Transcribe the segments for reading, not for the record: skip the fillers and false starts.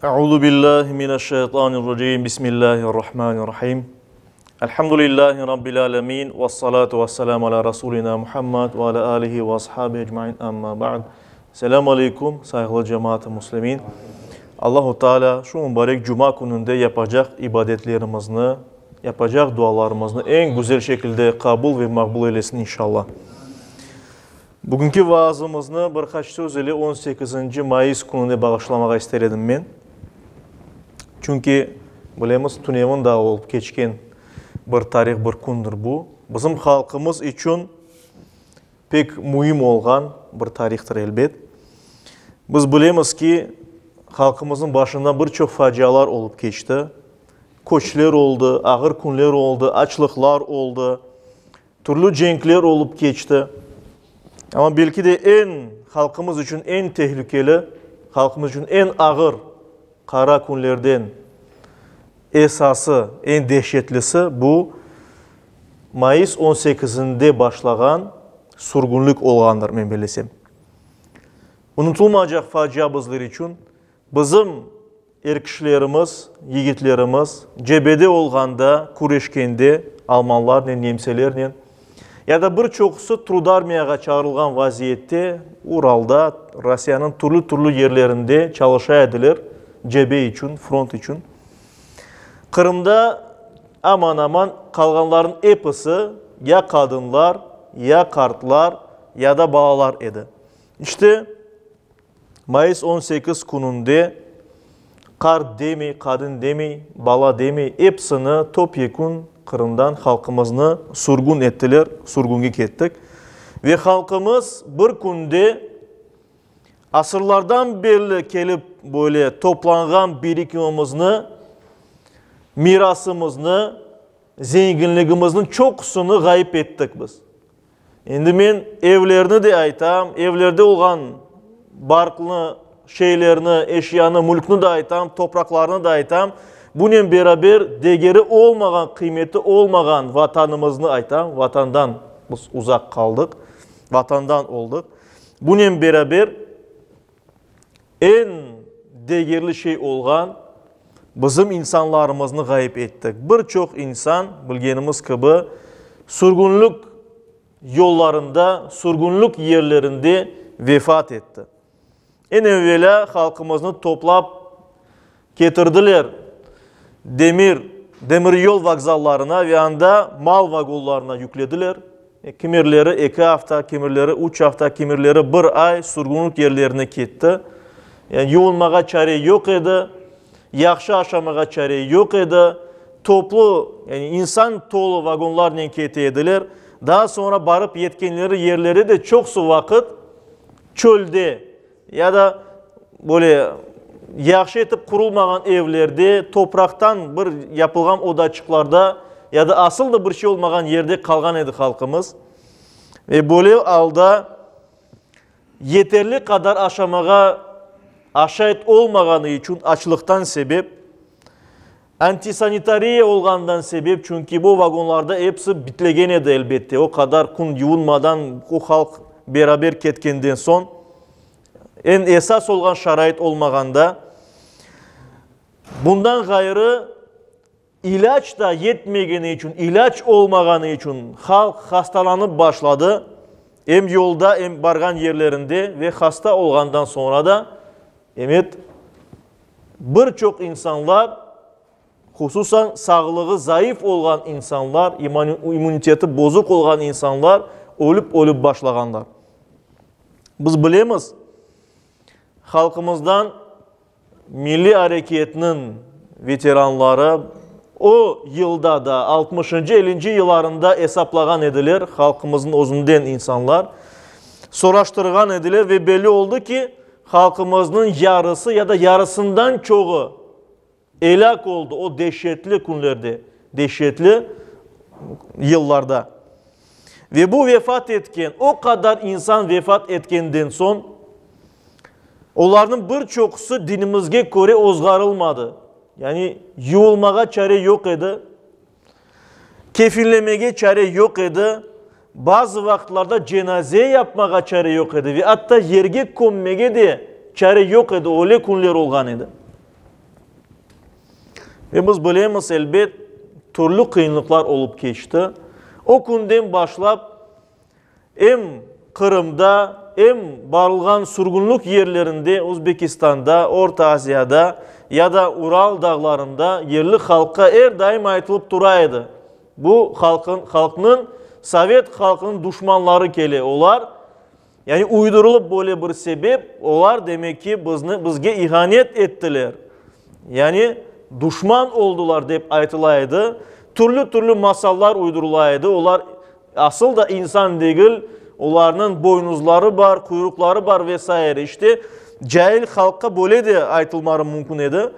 Euzu billahi mineşşeytanirracim. Bismillahirrahmanirrahim. Elhamdülillahi rabbil alamin ve salatu vesselamu ala rasulina Muhammed ve ala alihi ve ashabihi ecmaîn. Amma ba'd. Selamu aleykum, sayğılı cemaat-ı muslimin. Allahu Teala şu mübarek cuma kününde yapacaq ibadetlerimizni, yapacaq dualarımıznı eñ güzel şekilde qabul ve maqbul eylesin inşallah. Bugünki vaazımıznı bir qaç söz ile on sekizinci mayıs kününe bağışlamağa ister edim men. Çünki, bilemiz, tünevin daa olıp keçken bir tarih, bir kündir bu. Bizim halqımız içün pek müim olğan bir tarihtır, elbet. Biz bilemiz ki, halqımıznıñ başından bir çoq facialar olıp keçti. Köçler oldı, ağır künler oldı, açlıqlar oldı. Türlü cenkler olıp keçti. Amma belki de eñ halqımız içün eñ tehlikeli, halqımız içün eñ ağır qara künlerden esası, eñ dehşetlisi bu mayıs on sekizinde başlağan sürgünlik olğandır, men bellesem. Unutılmaycaq facia bizler içün. Bizim Er kişilerimiz, yigitlerimiz cebede olğanda, küreşkende almanlarnen, nemselernen, ya da bir çoqusı trudarmiyağa çağırılğan vaziyette Uralda, Rossiyanıñ türlü-türlü yerlerinde çalışa ediler, cebe içün, front içün. Qırımda aman-aman qalğanlarnıñ episi ya qadınlar, ya qartlar, ya da balalar edi. İşte, Mayıs 18 kününde qart demey, qadın demey, bala demey, epsini topyekün Qırımdan halqımıznı sürgün ettiler, sürgünge kettik. Ve halqımız bir künde asırlardan berli kelip böyle toplanğan birikimimizni, mirasımıznı, zenginligimizniñ çoqusını ğayıp ettik biz. Endi men evlerni de aytam, evlerde olğan barqlı şeylerni, eşyanı, mülkni de aytam, topraqlarnı da aytam. Bunen beraber degeri olmağan, qıymeti olmağan Vatanımıznı aytam. Vatandan biz uzaq qaldıq, Vatandan oldıq. Bunen beraber eñ degerli şey olğan bizim insanlarımıznı ğayıp ettik. Bir çoq insan, bilgenimiz kibi, sürgünlik yollarında, sürgünlik yerlerinde vefat etti. Eñ evelâ halqımıznı toplap ketirdiler demir, demiryol vokzallarına ve anda mal vagonlarına yüklediler. Kimerleri eki afta, kimerleri üç afta, kimerleri bir ay sürgünlik yerlerine ketti. Yani yuvunmağa çare yoq edi, yahşı aşamağa çare yoq edi. Toplu, yani insan tolu vagonlarnen kete ediler. Daa soñra barıp yetkenleri yerlere de çoqusı vaqıt çölde ya da böyle yahşı etip qurulmağan evlerde, topraqtan bir yapılğan odaçıqlarda ya da asıl da bir şey olmağan yerde qalğan edi halqımız. Ve böyle alda yeterli qadar aşamağa aşayt olmağanı içün açlıqtan sebep, antisanitariya olğanından sebep, çünki bu vagonlarda episi bitlegen edi elbette, o qadar kün yuvunmadan o halq beraber ketkenden soñ, eñ esas olğan şarait olmağanda, bundan ğayrı, ilâc da yetmegeni içün, ilâc olmağanı içün halq hastalanıp başladı, em yolda, em barğan yerlerinde ve hasta olğandan soñra da, emet, bir çoq insanlar, hususan sağlığı zayıf olğan insanlar, immuniteti bozuq olğan insanlar ölüp-ölüp başlağanlar. Biz bilemiz, halqımızdan milliy areketniñ veteranları o yılda da, altmışıncı, ellinci yıllarında esaplağan ediler, halqımıznıñ özünden insanlar soraştırğan ediler ve belli oldı ki, halqımıznıñ yarısı ya da yarısından çoğu elâk oldı o deşetli künlerde, deşetli yıllarda. Ve bu vefat etken, o qadar insan vefat etkenden soñ, olarnıñ bir çoqusı dinimizge köre ozğarılmadı. Yani yuvulmağa çare yoq edi, kefinlemege çare yoq edi, bazı vaqıtlarda cenaze yapmağa çare yoq edi ve atta yerge kömmege de çare yoq edi, öyle künler olğan edi. Ve biz bilemiz, elbet, türlü qıyınlıqlar olıp keçti. O künden başlap em Qırımda, em barılğan sürgünlik yerlerinde, Özbekistanda, Orta Aziyada ya da Ural dağlarında yerli halqqa er daim aytılıp tura edi, bu halqın, halqnıñ, sovet halqınıñ duşmanları kele, olar, yani uydurılıp böyle bir sebep, olar, demek ki, bizni, bizge ihanet ettiler, yani duşman oldular dep aytıla edi, türlü-türlü masallar uydurıla edi, olar Asıl da insan degil, olarnıñ boynuzları bar, quyruqları bar ve saire. İşte, cail halqqa böyle de aytılmarı mümkün edi.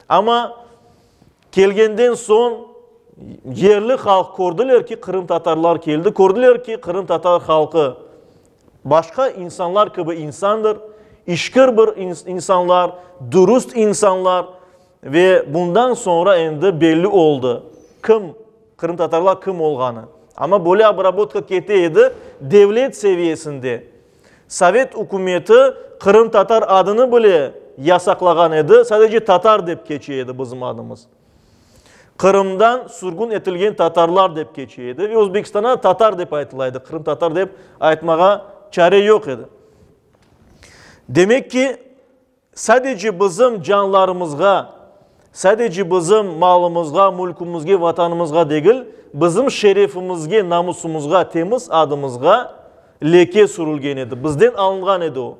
Amma kelgenden soñ yerli halq kördiler ki, qırımtatarlar keldi, kördiler ki, qırımtatar halqı başqa insanlar kibi insandır, işkir bir insanlar, dürüst insanlar ve bundan soñra endi belli oldı, kim Qırımtatarlar kim olğanı. Amma böyle obrabotka kete edi devlet seviyesinde. Sovet ükümeti qırımtatar adını bile yasaqlağan edi, sadece tatar dep keçe edi bizim adımız. Qırımdan sürgün etilgen tatarlar dep keçe edi ve Özbekistanda da tatar dep aytıla edi, qırımtatar dep aytmağa çare yoq edi. Demek ki, Sadece bizim canlarımızğa, sadece bizim malımızğa, mülkümizge, vatanımızğa degil, bizim şerefimizge, namusımızğa, temiz adımızğa leke sürülgen edi, bizden alınğan edi o.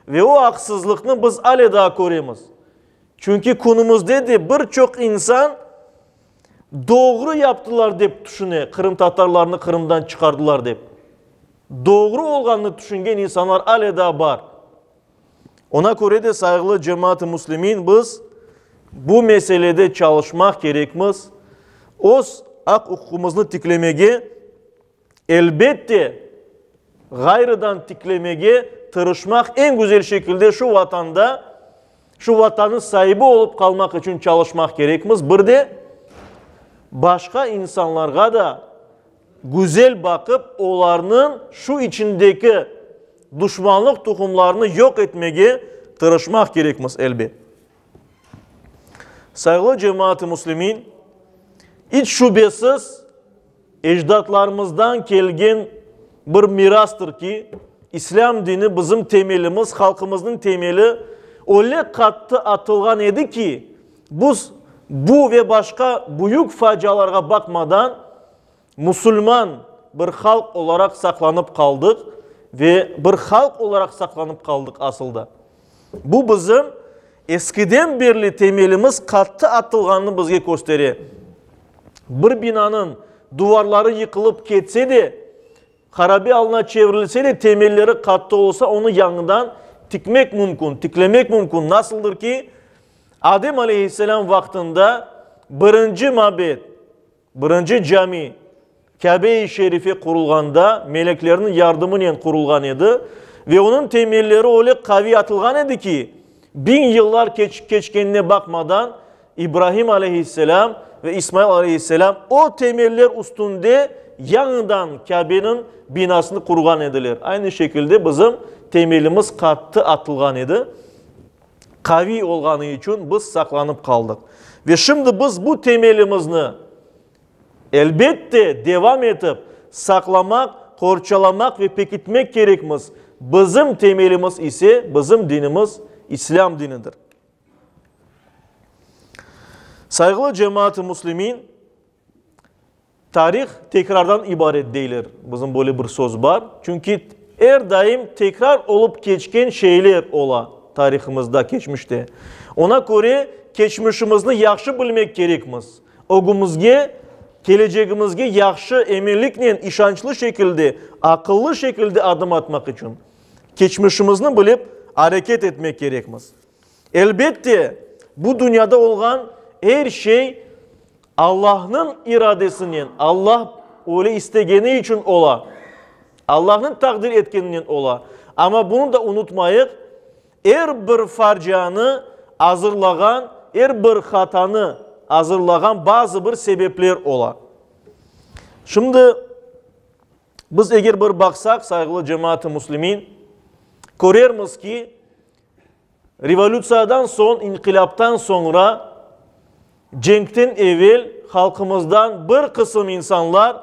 Ve o aqsızlıqnı biz ale daa köremiz. Çünki künümizde de bir çoq insan doğru yaptılar dep tüşüne, qırımtatarlarnı Qırımdan çıqardılar dep. Doğru olğanını tüşüngen insanlar ale daa bar. Ona köre de, sayğılı cemaat-ı müslimin, biz bu meselede çalışmaq kerekmiz, öz aq-uquqımıznı tiklemege, elbette, ğayrıdan tiklemege tırışmaq, eñ güzel şekilde şu Vatanda, şu Vatannıñ saibi olıp qalmaq içün çalışmaq kerekmiz. Bir de başqa insanlarğa da güzel baqıp, olarnıñ şu içindeki duşmanlıq tuhumlarını yoq etmege tırışmaq kerekmiz, elbet. Sayğılı cemaat-ı müslimin, iç şübesiz, ecdatlarımızdan kelgen bir mirastır ki, İslâm dini bizim temelimiz, halqımıznıñ temeli öyle qattı atılğan edi ki, biz bu ve başqa büyük facialarğa baqmadan, musulman bir halq olaraq saqlanıp qaldıq ve bir halq olaraq saqlanıp qaldıq asılda. Bu bizim eskiden berli temelimiz qattı atılğanını bizge köstere. Bir binanıñ duvarları yıqılıp ketse de, Harabe alına çevirilse de, temelleri qattı olsa, onı yañıdan tikmek mümkün, tiklemek mümkün. Nasıldır ki, Adem aleyhisselâm vaqtında birinci mabed, birinci cami, Kâbe-i Şerife qurulğanda, meleklerniñ yardımınen qurulğan edi ve onıñ temelleri öyle qaviy atılğan edi ki, biñ yıllar keçkenine baqmadan, İbrahim aleyhisselâm ve İsmail aleyhisselâm o temeller üstünde yañıdan Kâbeniñ binasını qurğan ediler. Aynı şekilde bizim temelimiz qattı atılğan edi. Qaviy olğanı içün biz saqlanıp qaldıq. Ve şimdi biz bu temelimizni, elbette, devam etip saqlamaq, qorçalamaq ve pekitmek kerekmiz. Bizim temelimiz ise, bizim dinimiz, İslâm dinidir. Sayğılı cemaat-ı müslimin, tarih tekrardan ibaret deyler, bizim böyle bir söz bar. Çünki er daim tekrar olıp keçken şeyler ola tarihımızda, keçmişte. Ona köre keçmişimizni yahşı bilmek kerekmiz. Ögümizge, kelecegimizge yahşı eminliknen, işançlı şekilde, aqıllı şekilde adım atmaq içün. Keçmişimizni bilip areket etmek kerekmiz. Elbette, bu dünyada olğan er şey Allahnıñ iradesinen, Allah öyle istegeni içün ola, Allahnıñ taqdir etkeninen ola. Amma bunı da unutmayıq, er bir farcianı azırlağan, er bir hatanı azırlağan bazı bir sebepler ola. Şimdi biz eger bir baqsaq, sayğılı cemaat-ı müslimin, körermiz ki, Revolütsiyadan soñ, inqilâptan soñra. Cenkten evel halqımızdan bir qısım insanlar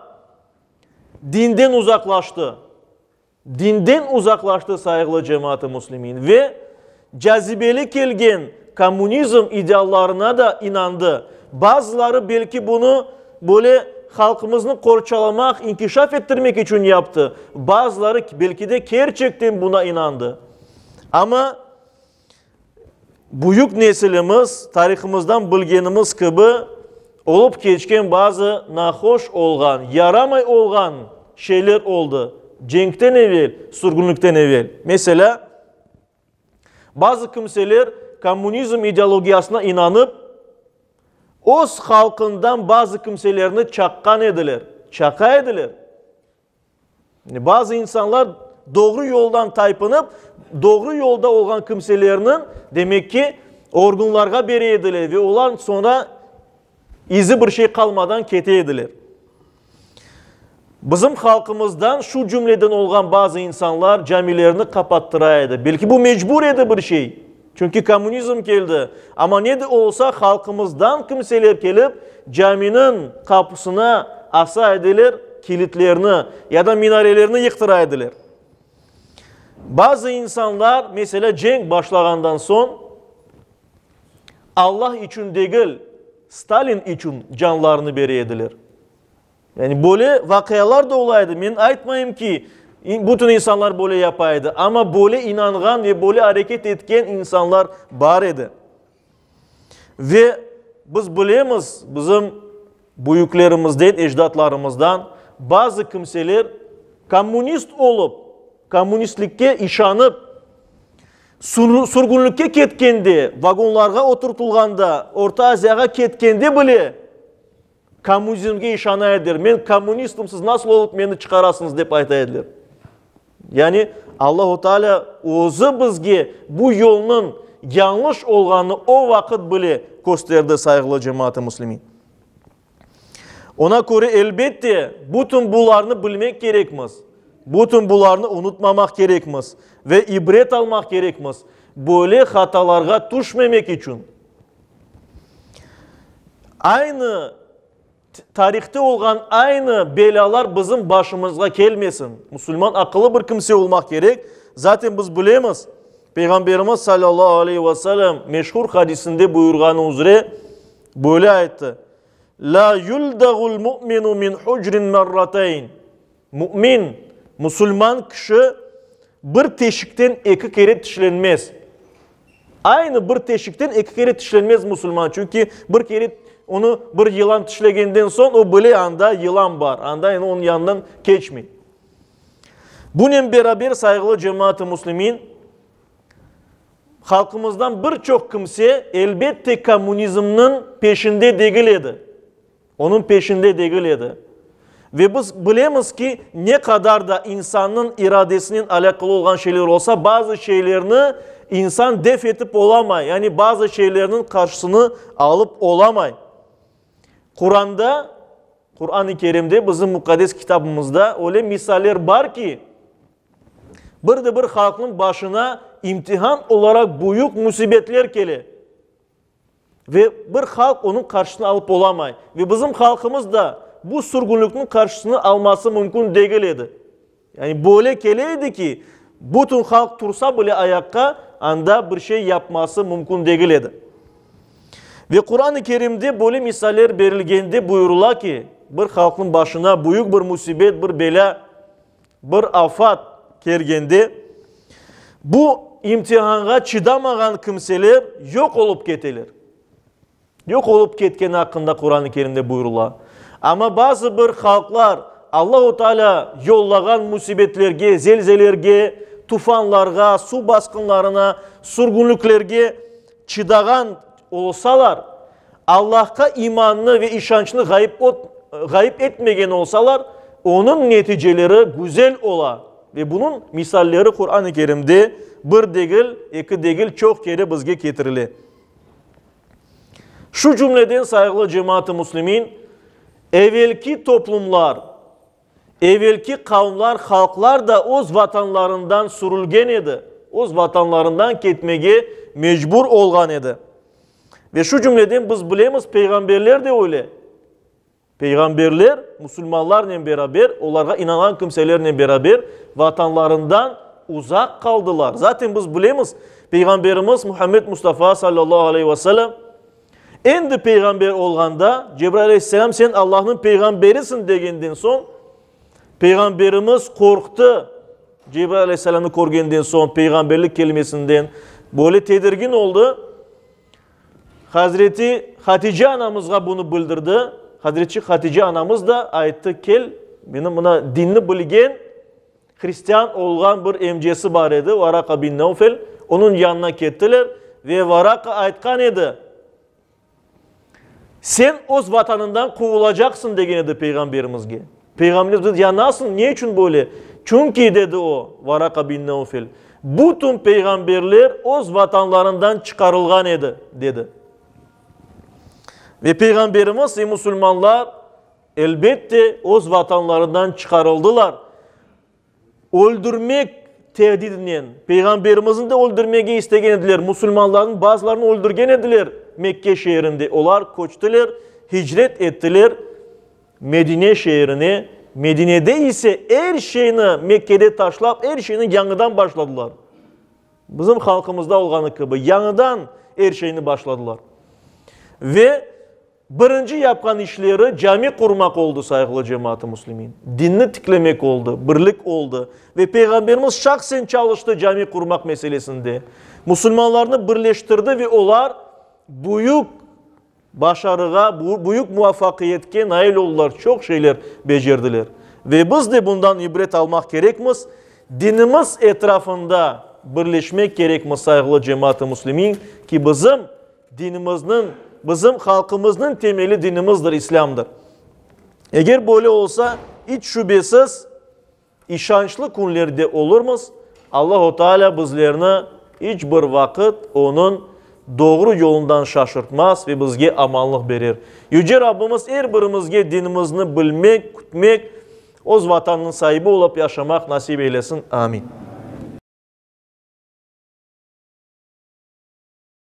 dinden uzaqlaştı. Dinden uzaqlaştı, sayğılı cemaat-ı müslimin, ve cazibeli kelgen kommunizm ideallarına da inandı. Bazıları belki bunı böyle halqımıznı qorçalamaq, inkişaf ettirmek içün yaptı, bazıları belki de kerçekten buna inandı. Amma büyük nesilimiz, tarihımızdan bilgenimiz kibi, olıp keçken bazı nahoş olğan, yaramay olğan şeyler oldı cenkten evel, sürgünlikten evel. Meselâ, bazı kimseler kommunizm ideologiyasına inanıp, öz halqından bazı kimselerni çaqqan ediler, çaqa ediler. Bazı insanlar doğru yoldan taypınıp, doğru yolda olğan kimselerniñ, demek ki, organlarğa bere ediler ve olar soñra izi bir şey qalmadan kete ediler. Bizim halqımızdan şu cümleden olğan bazı insanlar camilerni qapattıra edi. Belki bu mecbur edi bir şey, çünki kommunizm keldi. Amma ne de olsa halqımızdan kimseler kelip caminiñ qapusına asa ediler kilitlerni ya da minarelerni yıqtıra ediler. Bazı insanlar, meselâ, cenk başlağandan soñ Allah içün degil, Stalin içün canlarını bere ediler. Yani böyle vaqialar da ola edi. Men aytmayım ki, bütün insanlar böyle yapa edi, amma böyle inanğan ve böyle areket etken insanlar bar edi. Ve biz bilemiz, bizim büyüklerimizden, ecdatlarımızdan bazı kimseler kommunist olıp, kommunistlikke işanıp, sürgünlikke ketkende, vagonlarğa oturtılğanda, Orta Aziyağa ketkende bile Kommunizmge işana ediler. Men kommunistim, siz nasıl olıp meni çıqarasıñız, dep ayta ediler. Yani Allahu Teala özü bizge bu yolnıñ yañlış olğanını o vaqıt bile kösterdi, sayğılı cemaat-ı müslimin. Ona köre, elbette, bütün bularnı bilmek kerekmiz, bütün bularnı unutmamaq kerekmiz ve ibret almaq kerekmiz, böyle hatalarğa tüşmemek içün. Aynı tarihte olğan aynı belâlar bizim başımızğa kelmesin. Musulman aqıllı bir kimse olmaq kerek. Zaten biz bilemiz, Peyğamberimiz salâllahu aleyhi ve sellem meşhur hadisinde buyurğanı üzre böyle ayttı, Lâ yuldağul mu'minu min hucrin merrateyn. Mümin, musulman kişi bir teşikten eki kere tişlenmez. Aynı bir teşikten eki kere tişlenmez musulman, çünki bir kere onı bir yılan tişlegenden soñ, o bile anda yılan bar, anda endi onıñ yanından keçmey. Bunen beraber, sayğılı cemaat-ı müslimin, halqımızdan bir çoq kimse, elbette, kommunizmniñ peşinde degil edi. Onıñ peşinde degil edi. Ve biz bilemiz ki, ne qadar da insannıñ iradesinen alâqalı olğan şeyler olsa, bazı şeylerni insan def etip olamay, yani bazı şeylerniñ qarşısını alıp olamay. Quranda, Quran-ı Kerimde, bizim muqaddes kitabımızda öyle misaller bar ki, bir de bir halqnıñ başına imtihan olaraq büyük müsibetler kele. Ve bir halq onıñ qarşısını alıp olamay. Ve bizim halqımız da bu sürgünlikniñ qarşısını alması mümkün degil edi. Yani böyle kele edi ki, bütün halq tursa bile ayaqqa, anda bir şey yapması mümkün degil edi. Ve Quran-ı Kerimde böyle misaller berilgende buyurıla ki, bir halqnıñ başına büyük bir müsibet, bir belâ, Bir afat kelgende, bu imtihanğa çıdamağan kimseler yoq olıp keteler. Yoq olıp ketkeni aqqında Quran-ı Kerimde buyurıla. Amma bazı bir halqlar Allahu Teala yollağan musibetlerge, zelzelerge, tufanlarğa, suv basqınlarına, sürgünliklerge çıdağan olsalar, Allahqa imannı ve işançnı ğayıp etmegen olsalar, onıñ neticeleri güzel ola. Ve bunıñ misalleri Quran-ı Kerimde bir degil, eki degil, çoq kere bizge ketirile. Şu cümleden, sayğılı cemaat-ı müslimin, evelki toplumlar, Evelki qavmlar, halqlar da öz vatanlarından sürülgen edi, öz vatanlarından ketmege mecbur olğan edi. Ve şu cümleden biz bilemiz, peyğamberler de öyle. Peyğamberler musulmanlarnen beraber, olarğa inanğan kimselernen beraber vatanlarından uzaq qaldılar. Zaten biz bilemiz, Peyğamberimiz Muhammed Mustafa sallallahu aleyhi ve sellem endi peyğamber olğanda, Cebrail aleyhisselam sen Allahnıñ peyğamberisiñ degenden soñ, Peyğamberimiz qorqtı, Cebrail aleyhisselamnı körgenden soñ, peyğamberlik kelmesinden böyle tedirgin oldı. Hazreti Hatice anamızğa bunı bildirdi. Hazreti Hatice anamız da ayttı, Kel, menim mına dinni bilgen, hristian olğan bir emcesi bar edi, Varaka bin Nevfel, onıñ yanına kettiler ve Varaka aytqan edi, Sen öz vatanından quvulacaqsıñ, degen edi Peyğamberimizge. Peyğamberimiz dedi, Ya nasıl, ne içün böyle? Çünki, dedi o, Varaka bin Nevfel, bütün peyğamberler öz vatanlarından çıqarılğan edi, dedi. Ve Peyğamberimiz ve musulmanlar, elbette, öz vatanlarından çıqarıldılar. Öldürmek tehdidinen, Peyğamberimizni de öldürmege istegen ediler, musulmanlarnıñ bazılarını öldürgen ediler Mekke şeerinde. Olar köçtiler, hicret ettiler Medine şeerine. Medinede ise er şeyni Mekkede taşlap, er şeyni yañıdan başladılar. Bizim halqımızda olğanı kibi, yañıdan er şeyni başladılar. Ve Birinci yapqan işleri cami qurmaq oldı, sayğılı cemaat-ı müslimin. Dinni tiklemek oldı, birlik oldı. Ve Peyğamberimiz şahsen çalıştı cami qurmaq meselesinde. Musulmanlarnı birleştirdi ve olar büyük başarığa, büyük muvafaqiyetke nail oldılar, çoq şeyler becerdiler. Ve biz de bundan ibret almaq kerekmiz, dinimiz etrafında birleşmek kerekmiz, sayğılı cemaat-ı müslimin, ki bizim Dinimizniñ, bizim halqımıznıñ temeli dinimizdir, İslâmdır. Eger böyle olsa, iç şübesiz, işançlı künlerde olurmız, Allahu Teala bizlerni iç bir vaqıt Onıñ doğru yolundan şaşırtmaz ve bizge amanlıq berer. Yüce Rabbimiz er birimizge dinimizni bilmek, kütmek, öz Vatanınıñ saibi olıp yaşamaq nasip eylesin. Amin.